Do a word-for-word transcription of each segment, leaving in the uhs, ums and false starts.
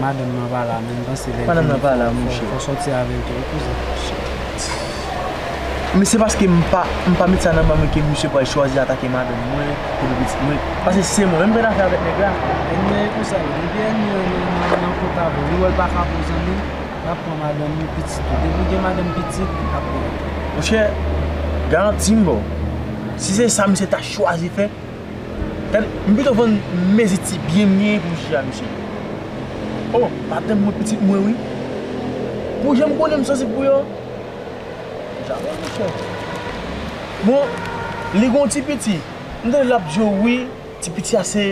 Madanm nan pa la, men m panse lè l vini, fò, fò, fò sòti avè l tou, wi, kouzen. Men se paske m pa, m pa met sa nan men mwen ke misye pral chwazi atake madanm mwen, epi pitit mwen. Paske se mwen menm ki fè afè avèk nèg la. Ènmi an e konsa l ye. Depi ènmi an nan, nan, nan kont avè w, li wè l pa ka bon zanmi, l ap pran madanm li, pitit ou. Depi w gen madanm, pitit, l ap pran. Monchè, garanti m ba w, si se sa misye ta chwazi fè, gade, m pito vann mezi ti byen m genyen pou m chita misye. Oh, madanm mwen, pitit mwen, wi. Pou jan m konnen m sansib pou yo. Jamè, monchè. Bon, li gon ti piti. M tande l ap di w, wi, ti piti a se,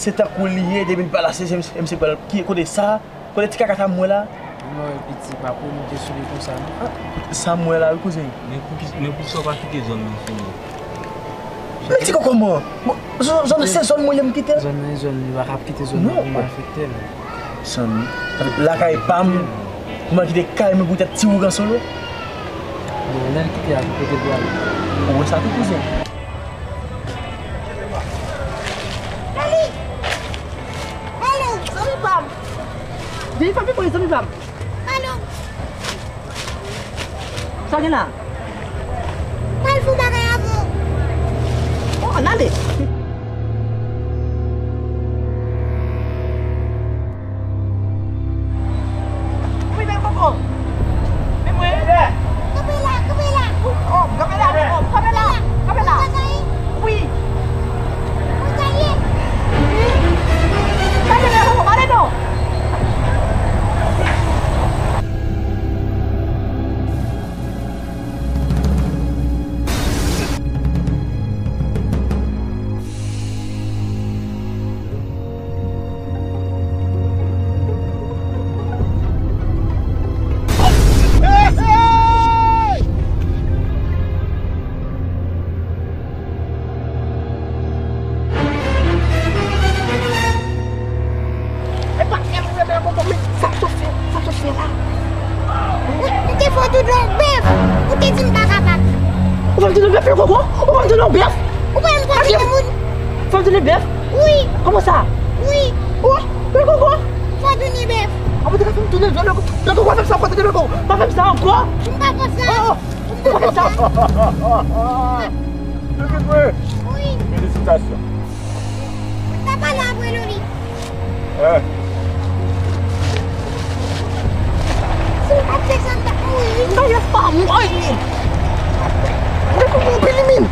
se tankou li ye, depi l pa la, se, se, se, se pral ki kote sa, kote ti kaka sa m wè la. Mwen wè piti pa pou nou te sou li konsa, non. Sa m wè la, wi, kouzen. Men pou ki, men poukisa w pa kite zòn nan fini? Men ti kòkò mwen. Bon, zòn, zòn nan se zòn mwen, lè m kite. Zòn nan e zòn li, pa ka ap kite zòn nan pou malfektè, non. Zanmi, lakay pa m, pou mwen kite kay mwen pou tèt ti ougan solo. Bon, lè l kite a, ki kote pou ale? Ou wè sa tou, kouzen? Lali! Lali! Zanmi pa m! Vini fanmi mwen, zanmi pa m! Alo! Sa gen la? Pral fè yon bagay avè w. Oh, ann ale. Wi, bèl koko. Men mwen. Kanpe la, kanpe la. Wi, oh, kanpe la, oh, kanpe la, kanpe la. Wi. Ou sa ye? Pale non, pale non. Epa, e mwen, men, men, men, sa w sot fè, sa w sot fè la? Ou, ou te fè w tounen yon bèf, ou te di m pa kapab. Ou fè m tounen bèf, bèl koko? Ou fè m tounen yon bèf? Ou pa menm konn tounen moun. Fè m tounen bèf? Wi. Kòman sa? Wi. Oh, bèl koko. Fè w tounen bèf. Ou pa te ka fè m tounen bèf, bèl koko, bèl koko, pa fè m sa ankò, tande, bèl koko, pa fè m sa ankò. M pa fè sa. Ou pa fè sa. Pitit mwen. Wi. Felisitasyon. M ta pale apre Loli. Eh. Si m pa t fè sa, m t ap mouri wi. Bagay pa mwen. Mwen pou mwen pili min.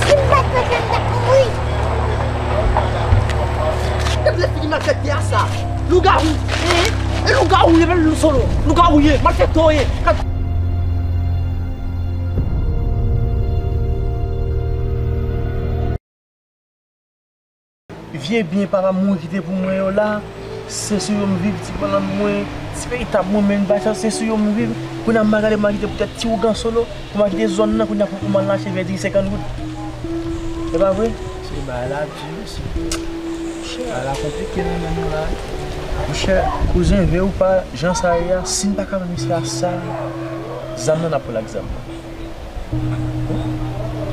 Si m pa t fè sa, m t ap mouri. Gade figi malfektè a sa. Lougawou. Eh, e lougawou ye, menm loup solo. Lougawou ye, malfektè w ye. Vye byen papa m mouri kite pou mwen yo la, se sou yo m viv, ti pòlòm mwen, ti peyi tab mwen, men bay sa, se sou yo m viv. Kounye a m al gade, m al kite poutèt ti ougan solo, pou m al kite zòn nan, kounye a pou, pou m al lache vèdi senkant goud. E pa vre? Se bagay la di, mesye. Bagay la konplike nan men nou la. Monchè, kouzen, vle ou pa, jan sa ye a, si n pa ka ban misye a sa, zam nan, n ap pran l ak zam nan.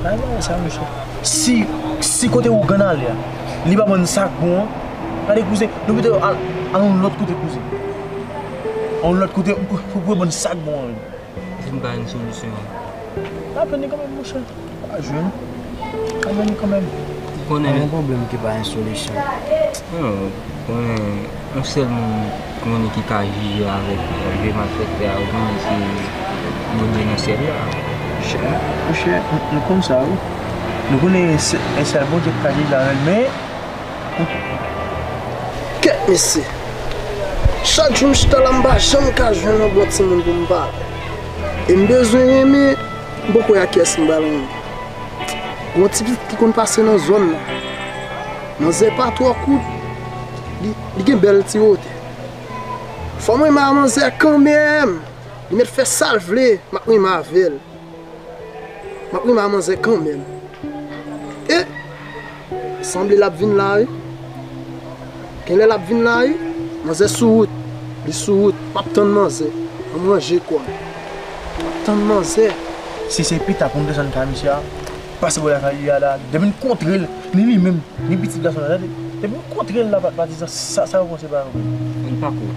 Ay, bagay sa, mesye. Si, si kote ougan ale a, li pa ban n sa k bon an, gade kouzen, nou pito al, al yon lòt kote kouzen. Yon lòt kote pou, pou, pou ban n sa k bon an. Vin ba n solisyon an. N ap jwenn li kanmenm, monchè. Pa jwenn. N ap jwenn li kanmenm. Ou konnen. Pa gen pwoblèm ki pa gen solisyon. Non, ou konnen, yon sèl moun konnen ki ka jije avèk vye malfektè a, ou konnen se Bondye nan syèl la. Monchè, monchè, nou, nou konn sa, wi. Nou konnen se, se sèl Bondye ki ka jije avè l, men Kèt mesye. Chak jou m chita la, m pa janm ka jwenn yon bon timoun pou m pale. E m bezwen renmen, m poko wè ak kiyès m pral renmen. Gon ti pitit ki konn pase nan zòn nan. Manzè pa twò kout, li, li gen bèl ti wotè. Fò m renmen a manzè kanmenm. Li mèt fè sa l vle, m ap renmen avè l. M ap renmen a manzè kanmenm. E, sanble l ap vin la, wi. Genlè l ap vin la, wi. Manzè sou wout. Li sou wout. M ap tann manzè. M ap ranje kò m. M ap tann manzè. Si se pita pou m desann kay misye a, pase bò lakay li a la. Depi n kontre l, ni li menm, ni pitit gason la, tande. Epi w kontre l la, pa, patizan, sa, sa w panse pa yo menm? Ann pa kouri.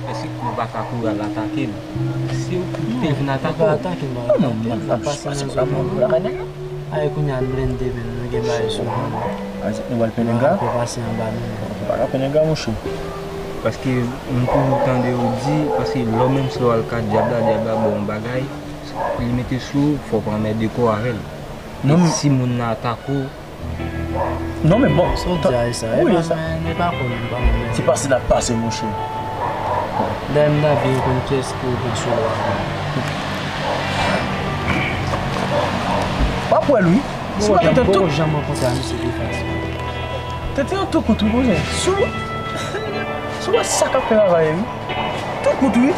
Èske nou pa ka kouri al atake l? Si w te vin atake w. Non, non, non, non, non, non, non. Aye, kounye a n blende menm, nou gen bagay sou nou. Nou pral penenga? Pase anba nou. Nou pa ka penenga, monchè. Paske m toujou tande yo di, paske lè w menm si w al ka dyab la, dyab la ba w yon bagay, li mete sou ou, fò w pa anmède kò w avè l. Non, men si moun nan atake w, non, men bon. Sa w di a, e sa. Wi, e pa sa. Men, men pa konnen, pa konnen. Se pase n ap pase, monchè. Dayè, m ta vle konn kiyès ki otan sou lwa. W ap wè l, wi. Si w pa te tou. Poko janm rankontre a misye de fas. Tete an tou kout, wi, kouzen. Si w, si w wè sa k ap fè travay, wi. Tou kout, wi.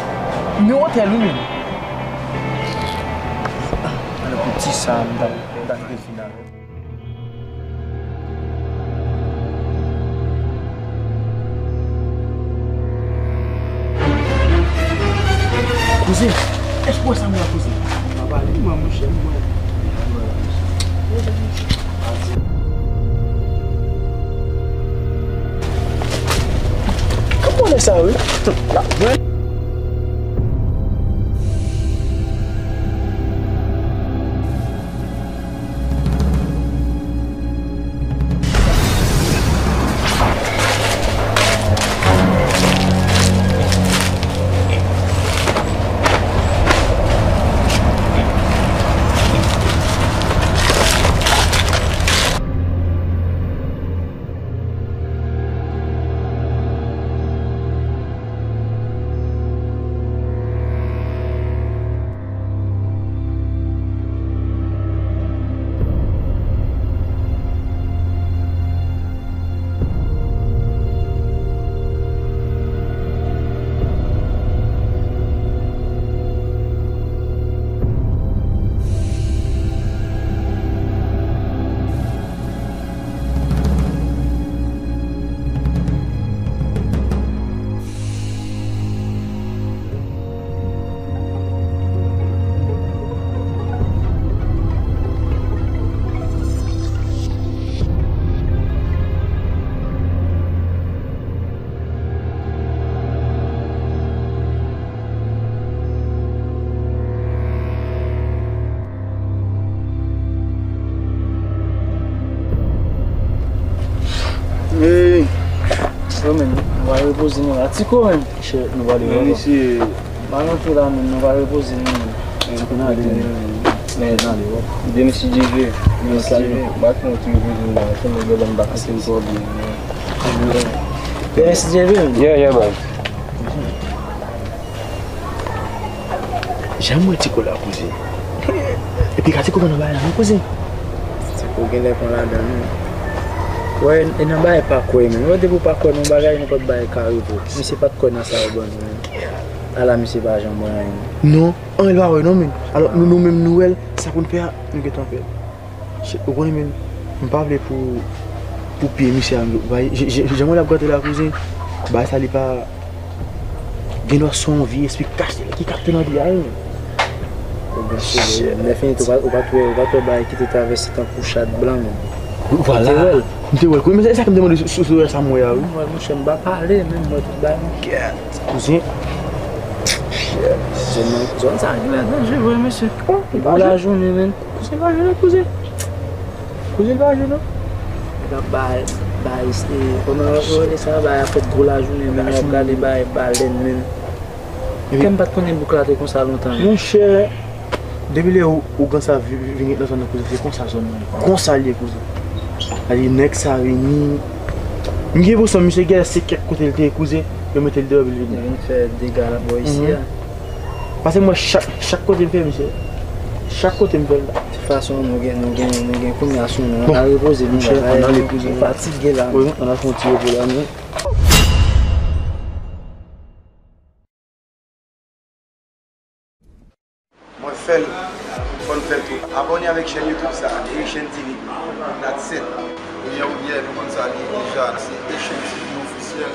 Men otèl, wi, menm. Alò, pou ti sa, m ta, m ta kite fin avè l. Kouzen, èske w wè sa m wè, kouzen? Pa pale m, monchè, m wè. Kòman sa, wi? Ey, yo menm, nou va repoze nou la. Tiko menm. Chè, nou pale. Men misye, pa nan tou la menm, nou va repoze nou menm. Tiko n ale menm. Men, n ale, wè. Demen si Dye vle. Demen si Dye vle. Bat nou tou repoze nou la. Fè nou bèl anba. Ase m twò byen. Demen si Dye vle menm. Yeah, yeah, man. Janm wè Tiko la, kouzen. Epi ka Tiko nan bagay la, non, kouzen. Tiko genlè pran ladan l, non. Wè, e nan bagay pa kwè, men. Wè, depi w pa kwè nan bagay, nenpòt bagay ka rive w. Misye pa t kwè nan sa yo ban nou, men. Ala misye pa janm wè anyen. Non, anyen l pa wè, non, men. Alò, nou, nou menm, nou wè l, sa pou n fè a, nou gentan fè l. Ou konnen, men, m pa vle pou, pou pye misye a, jan mwen l ap gate la, kouzen, bagay sa li pa, gen dwa se yon vye espri kache ki kapte nan pye a, wi. Lè fini tou, ou pa, ou pa t wè, ou pa t wè bagay ki te travèse tankou chat blan, men. Vwala. Ou te wè l? M te wè l, kouzen, men se sa ke m te mande sou, sou, sou sa m wè a, wi. Mwen, monchè, m pa pale, men m wè tout bagay. Kèt, kouzen. Zòn nan, zòn sa genlè danje vre, mesye. Gwo lajounen, men. Kouzen pa jwe non, kouzen. Kouzen pa jwe non. Nèg ap bay, bay, e, kòman yo rele sa, bay afè gwo lajounen, men y ap gade bay balèn, men. Kè m pa t konnen bouk la te konsa lontan, men. Monchè, depi lè ou, ougan sa vi-, vi-, vin nan zòn nan, kouzen, se konsa zòn nan ye. Konsa l ye, kouzen. Sa di nèg sa vini. M gen enpresyon misye genlè se kèk kote l te ye, kouzen, yo mete l deyò epi l vini. Li vin fè dega la bò isi a. Paske m wè chak, chak kote m fè, mesye. Chak kote m fè l la. De tout fason, nou gen, nou gen, nou gen kounye a sou nou. Bon. Ann al repoze nou, monchè, ann ale, kouzen. Nou fatige la. Wi, ann al fè yon ti repo la, men. Mwen fè l, fò n fè l tou. Abòne avèk chèn YouTube sa, Haitian T V. That's it. Kounye a, ou byen, nou konn sa li ye deja. Se Haitian T V ofisyèl.